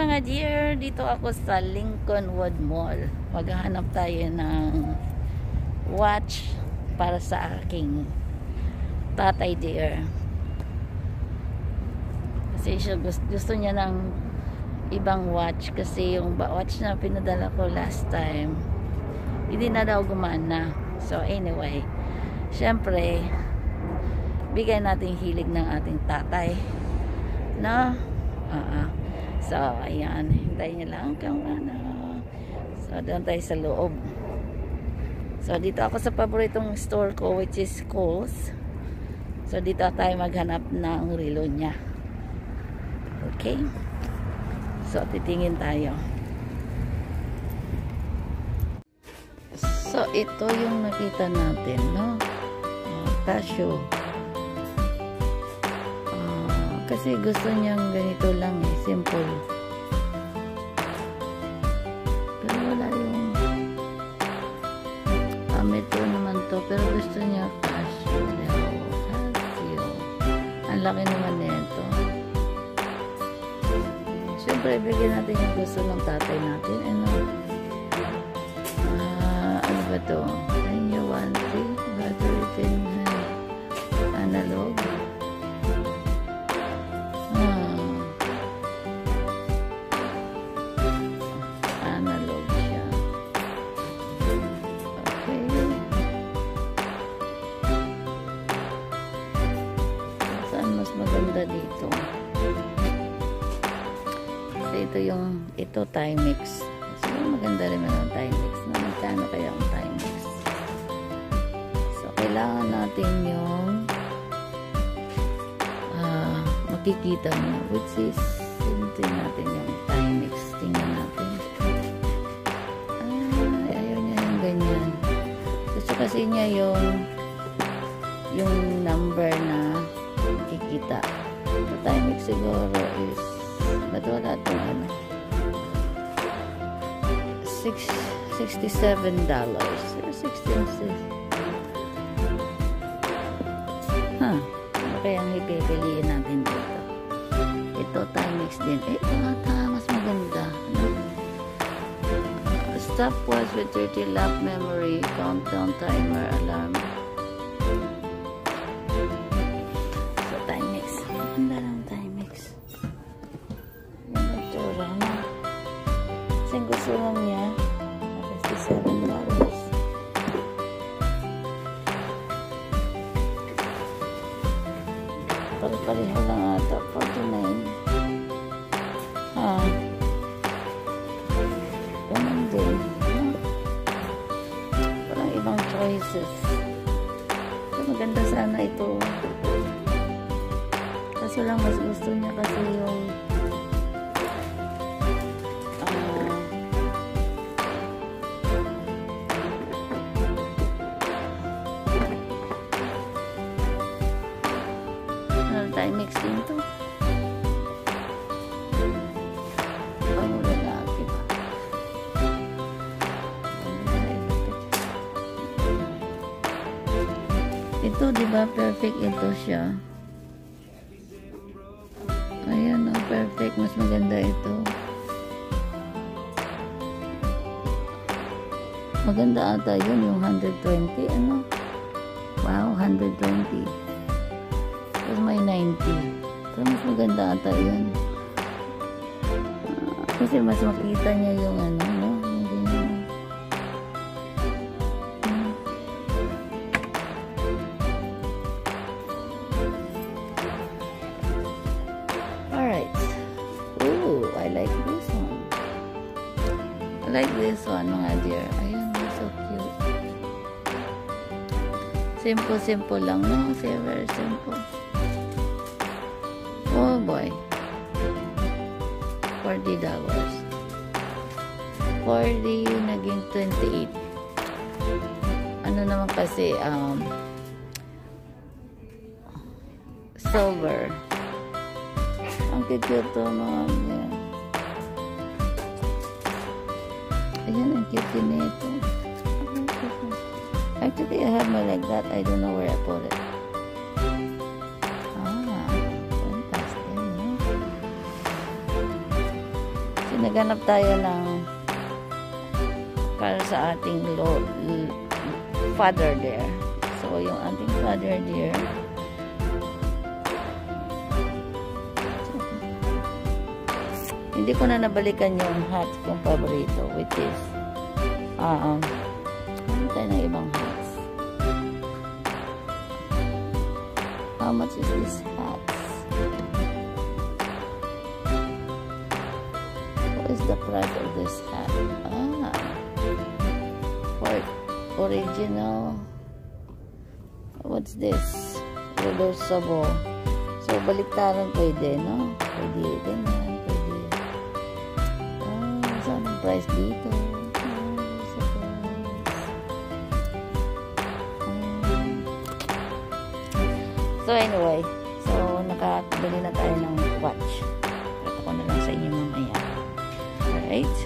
Mga dear, dito ako sa Lincolnwood Mall. Maghahanap tayo ng watch para sa aking tatay dear. Kasi siya gusto niya ng ibang watch kasi yung watch na pinadala ko last time hindi na daw gumana. So anyway, syempre bigyan natin hilig ng ating tatay, no? So, ayan. Hintayin niyo lang kung ano. So, doon tayo sa loob. So, dito ako sa paboritong store ko, which is Kohl's. So, dito tayo maghanap ng relo niya. Okay? So, titingin tayo. So, ito yung nakita natin, no? Casio. Kasi gusto niyang ganito lang eh, simple. Pero wala yung metro naman to, pero gusto niya Casio. Ang laki naman nito. Siyempre, bigyan natin yung gusto ng tatay natin. Ano ba to? New 1.3 battery 10 analog. Maganda dito kasi ito Timex. So maganda rin ang Timex na magkano kaya ang Timex. So kailangan natin yung makikita mo, which is tingnan natin yung Timex. Tingnan natin. Ayaw niya yung ganyan. Gusto kasi niya yung number na kikita. The Timex siguro is ba't wala ito $67 $16. Ano kaya ang ipipiliin natin dito? Ito Timex din. Ito mas maganda, no? Stopwatch with 30 lap memory, countdown timer, alarm. Ganda ng Timex. Yung itsura na. Kasi gusto lang niya. $57. Pare-pareho lang ata. $49. Ganun din. Parang ibang choices. So, maganda sana ito. Kaso lang mas gusto niya kasi yung Timex din to. Ang lalaki ba? Ito diba perfect ito siya. Ayan, perfect. Mas maganda ito. Maganda ata yun, yung 120. Ano? Wow, 120. Tapos may 90. So, mas maganda ata yun. Kasi mas makita niya yung ano, no? I like this one mga dear. Ayun, so cute. Simple lang, no? Very simple. Oh boy. $40. 40 naging 28. Ano naman kasi silver. Ang cute to mga yan. Ayan, ang cute nito. Actually, I have my like that. I don't know where I put it. Fantastic. No? So, naghanap tayo ng para sa ating father there. So, yung ating father there. Hindi ko na nabalikan yung hat kong paborito, which is ano tayo ng ibang hats. How much is this hats? What is the price of this hat? For original. What's this? Reversible. So, baliktaran pwede, no? Pwede, ganyan. Saan ang price dito? So anyway, nakabili na tayo ng watch. Ito ko na lang sa inyo mamaya. Alright?